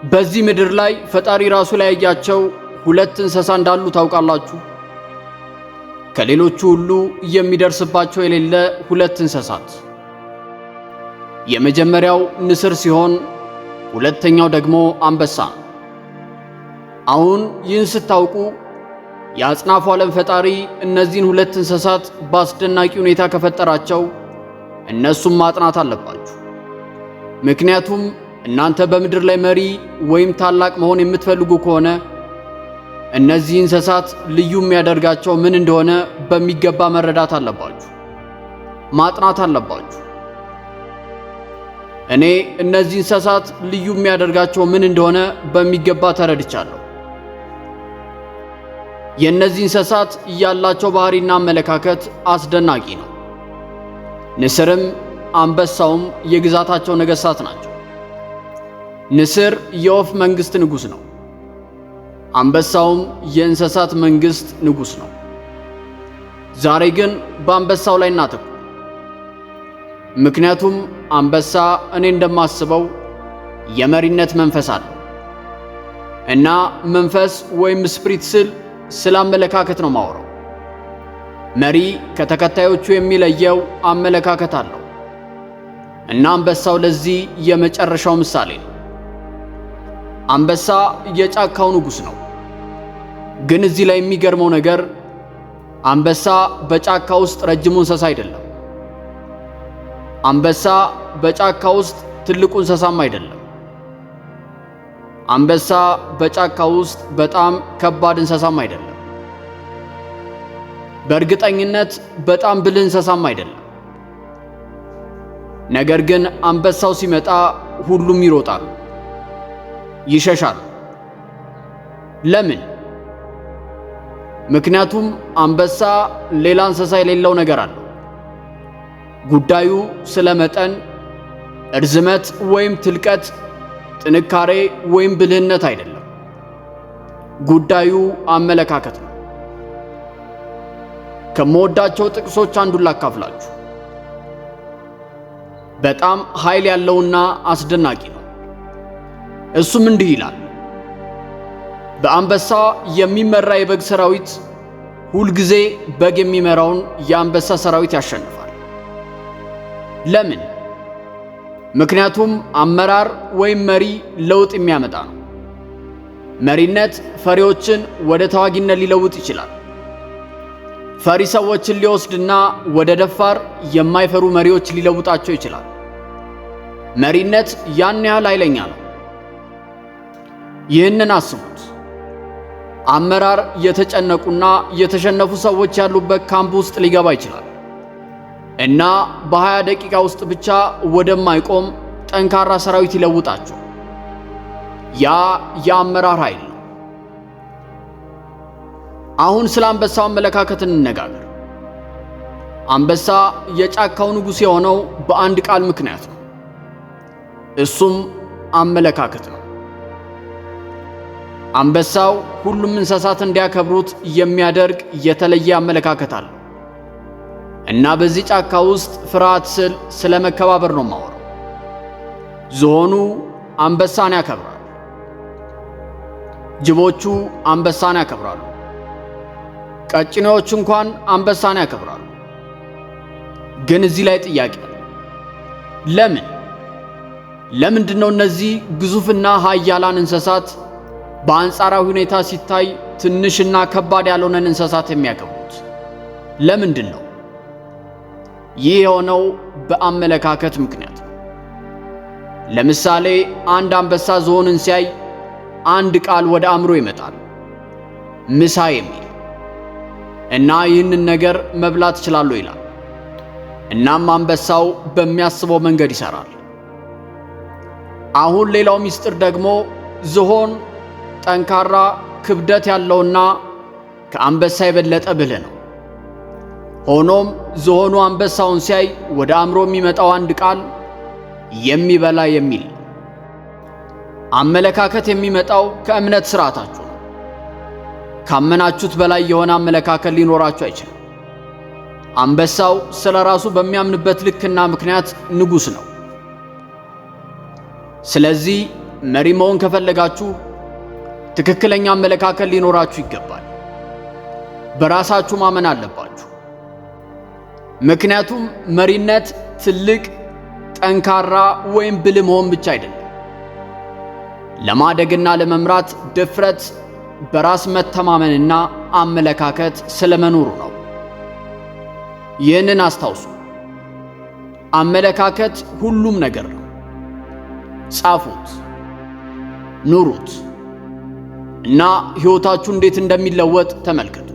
በዚህ ምድር ላይ ፈጣሪ ራሱ ላይ ያያቸው ሁለት እንስሳ እንዳሉ ታውቃላችሁ? ከሌሎቹ ሁሉ የሚደርስባቸው የሌለ ሁለት እንስሳት። የመጀመሪያው ንስር ሲሆን ሁለተኛው ደግሞ አንበሳ ነው። አሁን ይህን ስታውቁ የአጽናፉ ዓለም ፈጣሪ እነዚህን ሁለት እንስሳት በአስደናቂ ሁኔታ ከፈጠራቸው እነሱም ማጥናት አለባችሁ። ምክንያቱም እናንተ በምድር ላይ መሪ ወይም ታላቅ መሆን የምትፈልጉ ከሆነ እነዚህ እንስሳት ልዩ የሚያደርጋቸው ምን እንደሆነ በሚገባ መረዳት አለባችሁ፣ ማጥናት አለባችሁ። እኔ እነዚህ እንስሳት ልዩ የሚያደርጋቸው ምን እንደሆነ በሚገባ ተረድቻለሁ። የእነዚህ እንስሳት ያላቸው ባህሪና አመለካከት አስደናቂ ነው። ንስርም አንበሳውም የግዛታቸው ነገሥታት ናቸው። ንስር የወፍ መንግሥት ንጉሥ ነው። አንበሳውም የእንስሳት መንግሥት ንጉሥ ነው። ዛሬ ግን በአንበሳው ላይ እናተኩር። ምክንያቱም አንበሳ እኔ እንደማስበው የመሪነት መንፈስ አለው እና መንፈስ ወይም spirit ስል ስለ አመለካከት ነው ማወራው። መሪ ከተከታዮቹ የሚለየው አመለካከት አለው እና አንበሳው ለዚህ የመጨረሻው ምሳሌ ነው። አንበሳ የጫካው ንጉሥ ነው። ግን እዚህ ላይ የሚገርመው ነገር አንበሳ በጫካ ውስጥ ረጅሙ እንስሳ አይደለም። አንበሳ በጫካ ውስጥ ትልቁ እንስሳም አይደለም። አንበሳ በጫካ ውስጥ በጣም ከባድ እንስሳም አይደለም። በእርግጠኝነት በጣም ብልህ እንስሳም አይደለም። ነገር ግን አንበሳው ሲመጣ ሁሉም ይሮጣሉ፣ ይሸሻሉ። ለምን? ምክንያቱም አንበሳ ሌላ እንስሳ የሌለው ነገር አለው። ጉዳዩ ስለ መጠን፣ እርዝመት ወይም ትልቀት፣ ጥንካሬ ወይም ብልህነት አይደለም። ጉዳዩ አመለካከት ነው። ከምወዳቸው ጥቅሶች አንዱን ላካፍላችሁ። በጣም ኃይል ያለውና አስደናቂ ነው። እሱም እንዲህ ይላል፣ በአንበሳ የሚመራ የበግ ሰራዊት ሁልጊዜ በግ የሚመራውን የአንበሳ ሰራዊት ያሸንፋል። ለምን? ምክንያቱም አመራር ወይም መሪ ለውጥ የሚያመጣ ነው። መሪነት ፈሪዎችን ወደ ተዋጊነት ሊለውጥ ይችላል። ፈሪ ሰዎችን ሊወስድና ወደ ደፋር የማይፈሩ መሪዎች ሊለውጣቸው ይችላል። መሪነት ያን ያህል ኃይለኛ ነው። ይህንን አስቡት። አመራር የተጨነቁና የተሸነፉ ሰዎች ያሉበት ካምፕ ውስጥ ሊገባ ይችላል እና በ20 ደቂቃ ውስጥ ብቻ ወደማይቆም ጠንካራ ሰራዊት ይለውጣቸው። ያ የአመራር ኃይል ነው። አሁን ስለ አንበሳው አመለካከት እንነጋገር። አንበሳ የጫካው ንጉሥ የሆነው በአንድ ቃል ምክንያት ነው። እሱም አመለካከት ነው። አንበሳው ሁሉም እንስሳት እንዲያከብሩት የሚያደርግ የተለየ አመለካከት አለው እና በዚህ ጫካ ውስጥ ፍርሃት ስል ስለ መከባበር ነው የማወራው። ዝሆኑ አንበሳን ያከብራል። ጅቦቹ አንበሳን ያከብራሉ። ቀጭኔዎች እንኳን አንበሳን ያከብራሉ። ግን እዚህ ላይ ጥያቄ አለ። ለምን? ለምንድን ነው እነዚህ ግዙፍና ኃያላን እንስሳት በአንጻራዊ ሁኔታ ሲታይ ትንሽና ከባድ ያልሆነን እንስሳት የሚያከብሩት? ለምንድን ነው? ይህ የሆነው በአመለካከት ምክንያት ነው። ለምሳሌ አንድ አንበሳ ዝሆንን ሲያይ አንድ ቃል ወደ አእምሮ ይመጣል፣ ምሳ የሚል፣ እና ይህንን ነገር መብላት እችላለሁ ይላል። እናም አንበሳው በሚያስበው መንገድ ይሰራል። አሁን ሌላው ምስጢር ደግሞ ዝሆን ጠንካራ፣ ክብደት ያለውና ከአንበሳ የበለጠ ብልህ ነው። ሆኖም ዝሆኑ አንበሳውን ሲያይ ወደ አእምሮ የሚመጣው አንድ ቃል የሚበላ የሚል ነው። አመለካከት የሚመጣው ከእምነት ስርዓታችሁ ነው። ካመናችሁት በላይ የሆነ አመለካከት ሊኖራችሁ አይችልም። አንበሳው ስለ ራሱ በሚያምንበት ልክና ምክንያት ንጉሥ ነው። ስለዚህ መሪ መሆን ከፈለጋችሁ ትክክለኛ አመለካከት ሊኖራችሁ ይገባል። በራሳችሁ ማመን አለባችሁ። ምክንያቱም መሪነት ትልቅ፣ ጠንካራ ወይም ብልህ መሆን ብቻ አይደለም። ለማደግና ለመምራት ድፍረት፣ በራስ መተማመንና አመለካከት ስለመኖሩ ነው። ይህንን አስታውሱ። አመለካከት ሁሉም ነገር ነው። ጻፉት፣ ኑሩት እና ሕይወታችሁ እንዴት እንደሚለወጥ ተመልከቱ።